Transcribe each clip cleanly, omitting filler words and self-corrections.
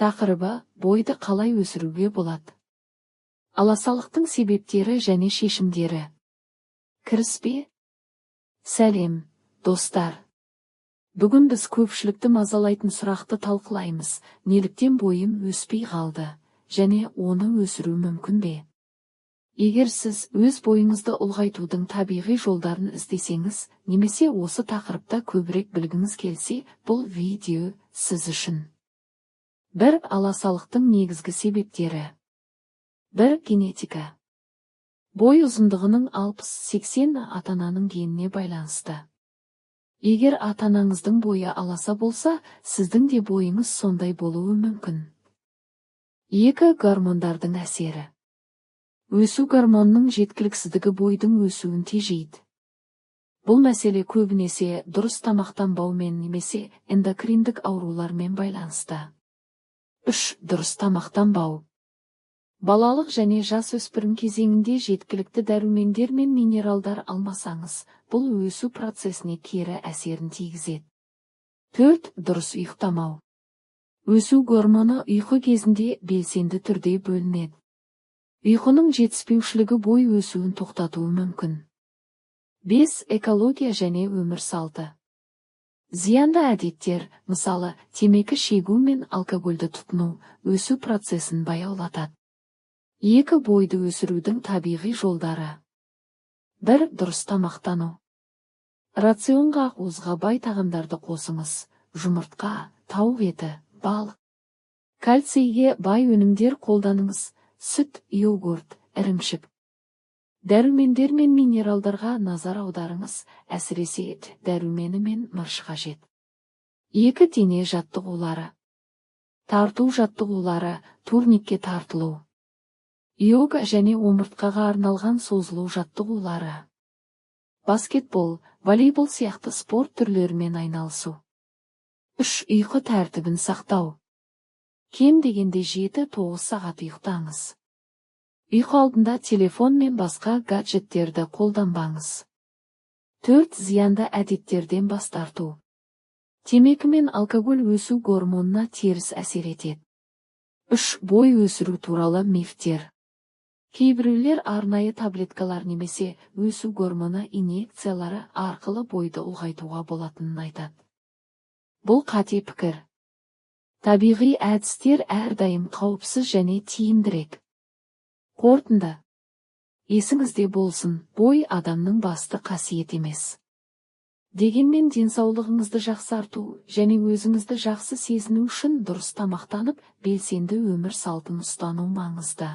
Тақырыбы: бойды қалай өсіруге болады? Аласалықтың себептері және шешімдері. Кіріспе. Сәлем, достар. Бүгін біз көпшілікті мазалайтын сұрақты талқылаймыз: неліктен бойым өспей қалды және оны өсіру мүмкін бе? Егер сіз өз бойыңызды ұлғайтудың табиғи жолдарын іздесеңіз немесе осы тақырыпта көбірек білгіңіз келсе, бұл видео сіз үшін. 1. Аласалықтың негізгі себептері. 1. Генетика. Бой ұзындығының 60-80 ата-ананың геніне байланысты. Егер ата-анаңыздың бойы аласа болса, сіздің де бойыңыз сондай болуы мүмкін. 2. Гормондардың әсері. Өсу гормонының жеткіліксіздігі бойдың өсуін тежейді. Бұл мәселе көбінесе дұрыс тамақтанбаумен немесе эндокриндік аурулармен байланысты. 3. Дұрыс тамақтанбау. Балалық және жасөспірім кезеңінде жеткілікті дәрумендер мен минералдар алмасаңыз, бұл өсу процесіне кері әсерін тигізеді. 4. Дұрыс ұйықтамау. Өсу гормоны ұйқы кезінде белсенді түрде бөлінеді. Ұйқының жетіспеушілігі бой өсуін тоқтатуы мүмкін. 5. Экология және өмір салты. Зиянды әдеттер, мысалы, темекі шегу мен алкогольді тұтыну, өсу процесін баяулатады. 2. Бойды өсірудің табиғи жолдары. 1. Дұрыс тамақтану. Рационға ақуызға бай тағамдарды қосыңыз: жұмыртқа, тауық еті, балық. Кальцийге бай өнімдер қолданыңыз: сүт, йогурт, ірімшік. Дәрумендер мен минералдарға назар аударыңыз, әсіресе дәрумені мен мырыш қажет. 2. Дене жаттығулары. Тарту жаттығулары, турникке тартылу. Йога және омыртқаға арналған созылу жаттығулары. Баскетбол, волейбол сияқты спорт түрлерімен айналысу. 3. Ұйқы тәртібін сақтау. Кем дегенде 7-9 сағат ұйықтаңыз. Ұйқы алдында телефон мен басқа гаджеттерді қолданбаңыз. 4. Зиянды әдеттерден бас тарту. Темекі мен алкоголь өсу гормонына теріс әсер етеді. 3. Бой өсіру туралы мифтер. Кейбіреулер арнайы таблеткалар немесе өсу гормоны инъекциялары арқылы бойды ұлғайтуға болатынын айтады. Бұл қате пікір. Табиғи әдістер әрдайым қауіпсіз және тиімдірек. Қорытынды. Есіңізде болсын, бой адамның басты қасиеті емес. Дегенмен денсаулығыңызды жақсарту және өзіңізді жақсы сезіну үшін дұрыс тамақтанып, белсенді өмір салтын ұстану маңызды.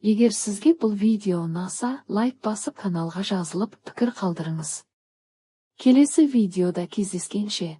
Егер сізге бұл видео ұнаса, лайк басып, каналға жазылып, пікір қалдырыңыз. Келесі видеода кездескенше!